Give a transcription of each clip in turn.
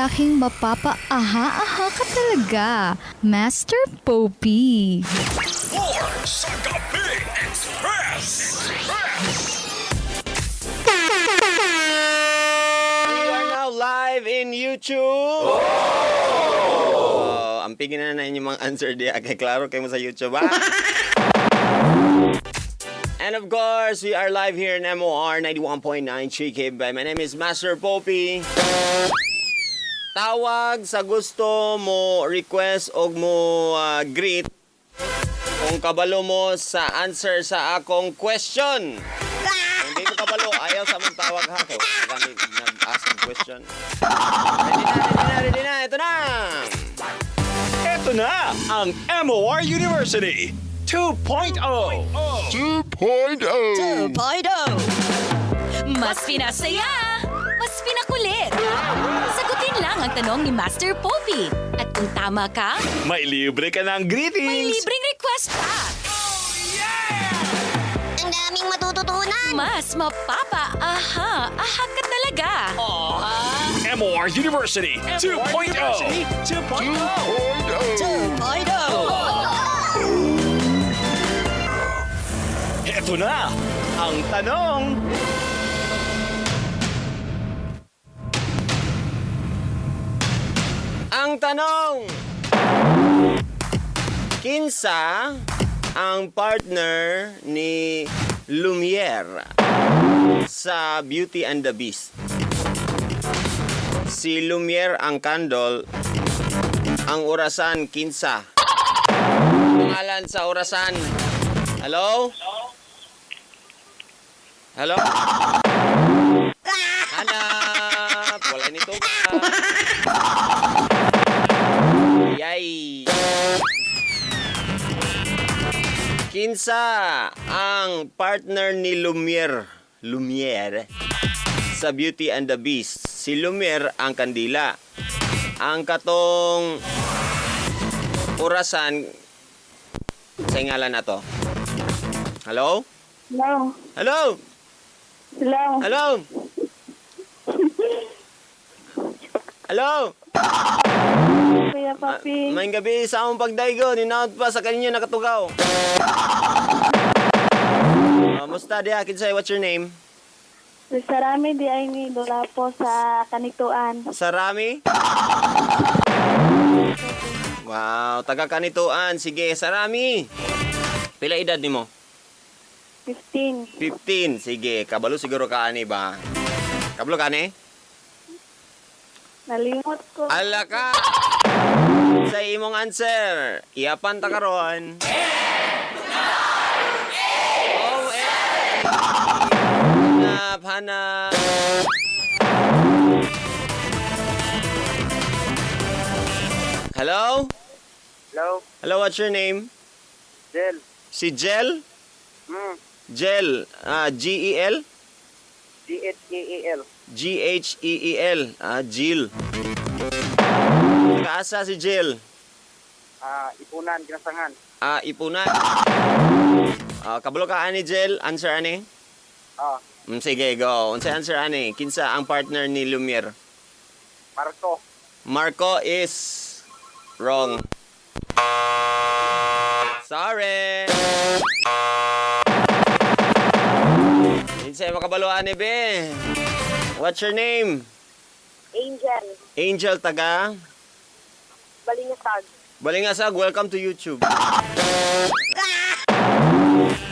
lalaking mapapa-aha-aha ka talaga. Master Popey. 4 sa Gabi Express! We are now live in YouTube. Oh! Ang pigin na na inyong mga answer diya. Kay klaro kayo mo sa YouTube, ha? And of course, we are live here in MOR 91.9 Chike. My name is Master Popey. Tawag sa gusto mo request o mo greet kung kabalo mo sa answer sa akong question. Kung di mo kabalo, ayaw sa mong tawag ha. Kaya kami nag-ask ng question. Ready na, ready na, ready na. Ito na! Ito na ang MOR University 2.0. 2.0. Mas pinasaya! Mas pinakulit! Sagutin lang ang tanong ni Master Popey. At kung tama ka, May libre ka ng may greetings. libreng request pa! Ang daming matututunan. Mas mapapa aha aha ka talaga! MOR University 2.0. 2.0! 2.0. Ito na ang tanong. Ang tanong! Kinsa ang partner ni Lumiere sa Beauty and the Beast? Si Lumiere ang candle, ang orasan kinsa. Pangalan sa orasan. Hello? Hello? Hanap! Wala nito. Yay! Kinsa ang partner ni Lumiere? Lumiere sa Beauty and the Beast. Si Lumiere ang kandila. Ang katong orasan sa ngalan na to. Hello? Hello. Hello? Hello. Hello? Hello? Kuya Papi. Maayong gabi sa among pagdaygo, ninaot pa sa kaninyo nakatugaw. Musta diha kinsay, what's your name? Sarami di ay ni Dolapo sa Kanituan. Sarami? Wow, taga Kanituan. Sige, Sarami. Pila edad nimo? 15. 15. Sige, kabalo siguro ka ani ba? Kabalo ka ani? Nalimot ko. Ala ka! Sa imong answer, iapan ta karon. Oh, eh. Hanap, hanap. Hello? Hello, Hello, what's your name? Jel. Si Jel? Jel, G-E-L? G-H-E-E-L. G-H-E-E-L. Ah, Jill. Kaasa si Jill? Ipunan, Ginasangan. Ah, ipunan. Ah, kabalo ka ani Jill? Answer ani? Ah, Sige, go. Unsay answer ani? Kinsa ang partner ni Lumiere? Marco. Marco is wrong. Sorry. Kinsay makabalo ani be? What's your name? Angel. Angel taga Balingasag. Balingasag, welcome to YouTube.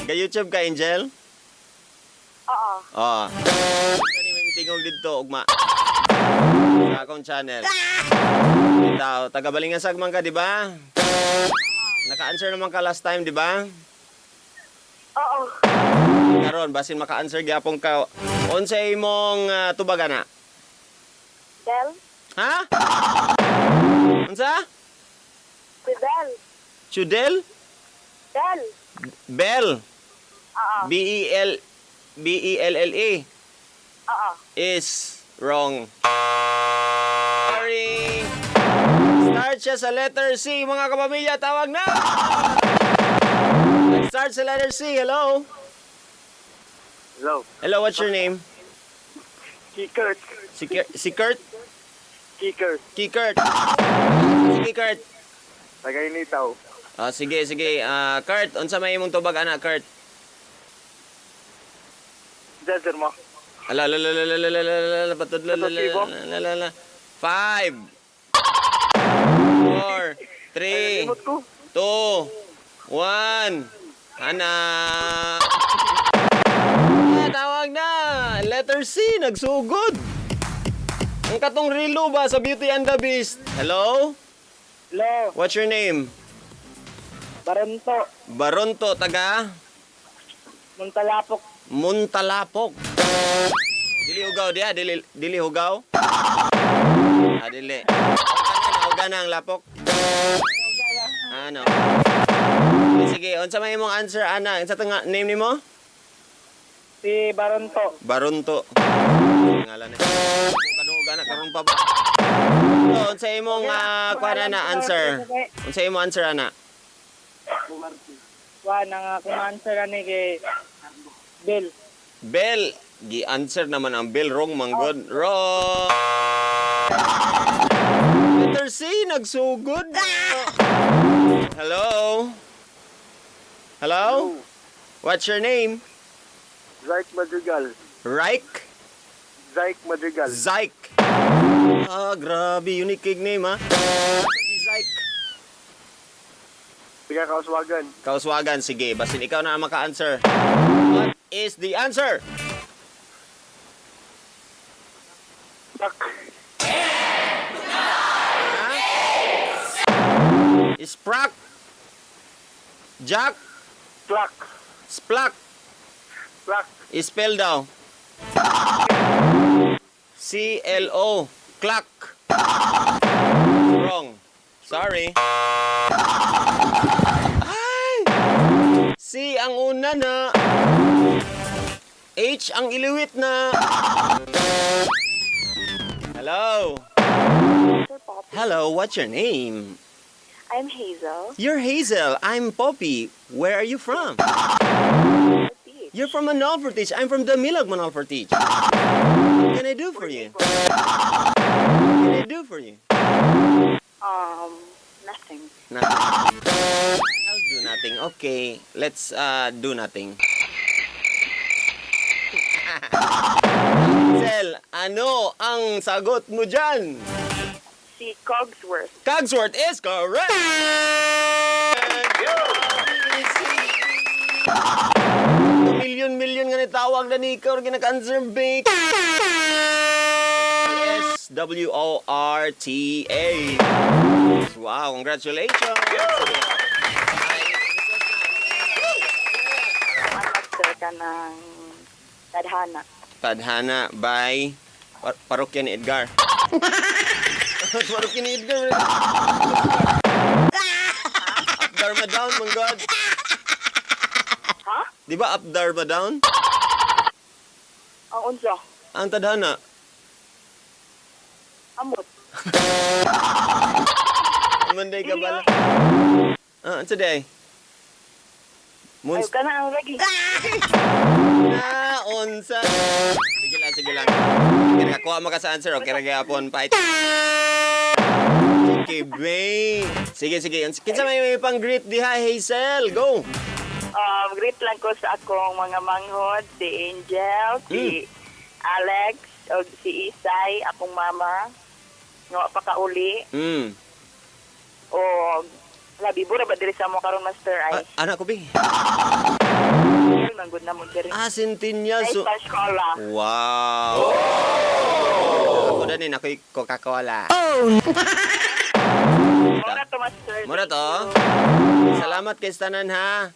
Ga YouTube ka, Angel? Oo. Oo. Kani may tingog dito ugma. Sa akong channel. Bitaw, taga Balingasag man ka, di ba? Naka-answer naman ka last time, di ba? Oo. Karon basin maka-answer gyapon ka. Unsay imong tubaga na? Bell? Ha? Unsa? Si Bell. Chudel? Bell. Bell. Oo. B E L B E L L E. Oo. Is wrong. Sorry. Start siya sa letter C, mga kapamilya. Tawag na! Start sa letter C. Hello? Hello. Hello, what's your name? Si Kurt. Si Kurt? Si Kurt? Kicker. Kikert. Si Kikert. Tagay nitaw. Ah, sige, sige. Ah, Kurt, unsa may imong tubag ana, Kurt? Desert mo. Ala, ala, ala, ala, ala, ala, ala, ala, patudlo, ala, ala, ala, ala, ala. Five. Four. Three. Limot ko. Two. One. Ana. Ah, tawag na. Letter C, nagsugod. Ang katong rilo ba sa Beauty and the Beast? Hello? Hello. What's your name? Baranto. Baronto, taga? Muntalapok. Muntalapok. Dili hugaw diha, dili dili hugaw. Ah, dili. Hugaw na ang lapok. Ano? Sige, unsa may imong answer ana? Unsa tong name nimo? Si Baranto. Baronto. Ngalan na. Kaduga na karon pa ba? So, unsa imong kuan na answer? Unsa imong answer ana? Wa nang akong answer ani kay Bill. Bell. Gi-answer naman ang bell. Wrong man god. Wrong. Letter C, nagsugod. Hello? Hello? What's your name? Zyke Madrigal. Reich? Zyke Madrigal. Zyke. Ah, grabe. Unique kig name, ha? Si Zyke. Tiga Kauswagan. Kauswagan, sige. Basin ikaw na ang maka-answer. What is the answer? Tak. Sprak. Jack. Plak. Splak. Plak. Spell daw. C-L-O. Clock. Wrong. Sorry. Ay! C ang una na. H ang iliwit na. Hello. Hello, what's your name? I'm Hazel. You're Hazel. I'm Poppy. Where are you from? You're from Manalfortich. I'm from Damilag, Manalfortich. What can I do for you? What can I do for you? Nothing. Nothing. I'll do nothing. Okay, let's do nothing. Hazel, ano ang sagot mo dyan? Si Cogsworth. Cogsworth is correct! Million million nga nitawag na ni ikaw ginaka-answer bake. S W O R T A. Wow, congratulations. Master ka ng Tadhana. Tadhana by Parokya ni Edgar. Parokya ni Edgar. Up Dharma down, my God. Ha? Di ba up Dharma down? Ang unsa? Ang tadhana. Amot. Monday ka pala. Ah, ano today? Ay, Moons ka na ang lagi. na unsa. Sige lang, sige lang. Kaya mo ka sa answer, okay ra gyapon fight. Sige, babe. Sige, sige. Kinsa may pang-greet diha, Hazel? Go. Greet lang ko sa akong mga manghod, si Angel, si Alex, o si Isay, akong mama. Nga wa pa kauli. O, labi bura ba diri sa mo karon, Master ay? Ah, anak ko, bi. Angel, manggod na mo diri. Ah, Centennial. Ay, So, sa eskwela. wow. Ako na din, ako'y Coca-Cola. Oh! Mura to, Master. Mura to? Salamat kay Stanan, ha.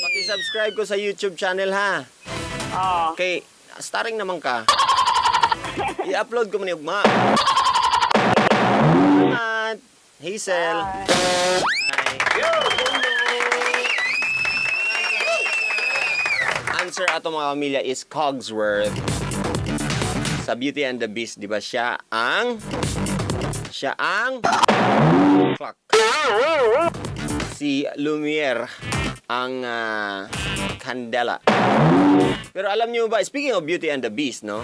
Paki-subscribe ko sa YouTube channel, ha. Oo. Okay, starring naman ka. I-upload ko man yung ugma. Salamat. Hazel. Bye. Answer ato mga pamilya is Cogsworth. Sa Beauty and the Beast, di ba siya ang clock. Si Lumiere ang candela. Pero alam niyo ba, speaking of Beauty and the Beast, no?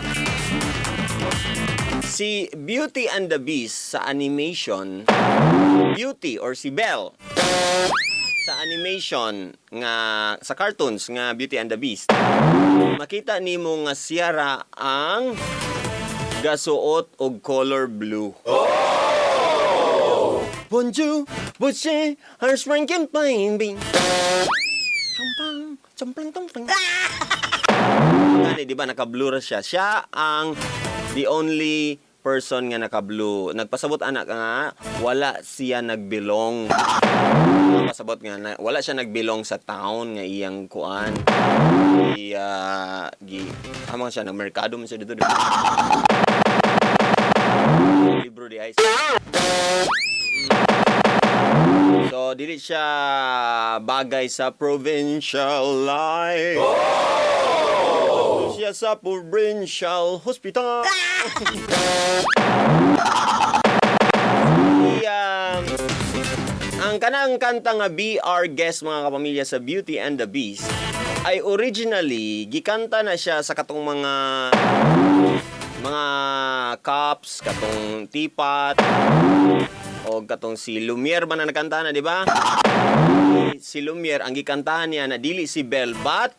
Si Beauty and the Beast sa animation, Beauty or si Belle sa animation nga sa cartoons nga Beauty and the Beast, makita nimo nga siya ra ang gasuot og color blue. Bonjour, bonjour, her sprinking baby. Champang, champang, champang. Gani, di ba, naka-blue ra siya. Siya ang the only person nga naka-blue. Nagpasabot anak nga, wala siya nagbilong. Nagpasabot nga, na, wala siya nagbilong sa town nga iyang kuan. Gi, gi, amang siya, nagmerkado man siya dito, di ba? Libro di ay. So, dili siya bagay sa provincial life. Siya sa provincial hospital. Ang kanang kanta nga "Be Our Guest," mga kapamilya, sa Beauty and the Beast ay originally gikanta na siya sa katong mga cops, katong tipat o katong si Lumiere ba na nagkanta na, di ba? Si Lumiere, ang gikantahan niya na dili si Belle but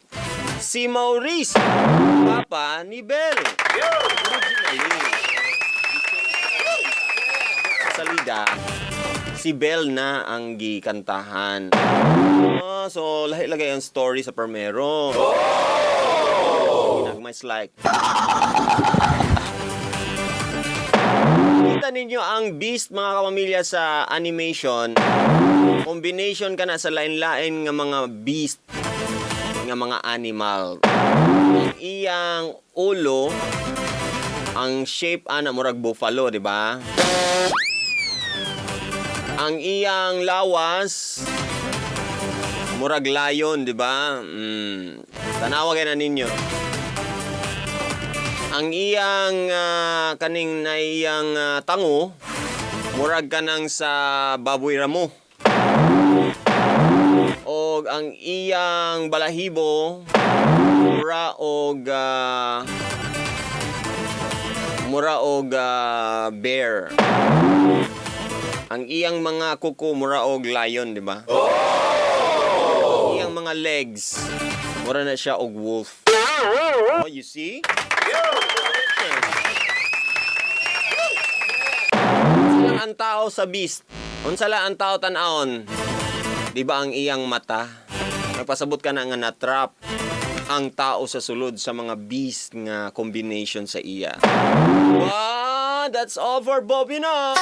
si Maurice, papa ni Belle. Originally, sa salida, si Belle na ang gikantahan. Ah, so lahi-lagay ang story sa Primero. Ginagmay like. Kita ninyo ang Beast, mga kapamilya, sa animation. Combination ka na sa lain-lain nga mga beast nga mga animal. Ang iyang ulo, ang shape ana murag buffalo, di ba? Ang iyang lawas murag lion, di ba? Tanawa kay na ninyo. Ang iyang kaning na iyang tango murag kanang sa baboy ramo. Og ang iyang balahibo mura og bear. Ang iyang mga kuko mura og lion, di ba? Ang iyang mga legs mura na siya og wolf. Oh, you see? Unsa lang ang tao sa beast? Unsa lang ang tao tan-awon? Di ba ang iyang mata? Nagpasabot ka na nga na-trap ang tao sa sulod sa mga beast nga combination sa iya. Wow, that's all for Bobby na.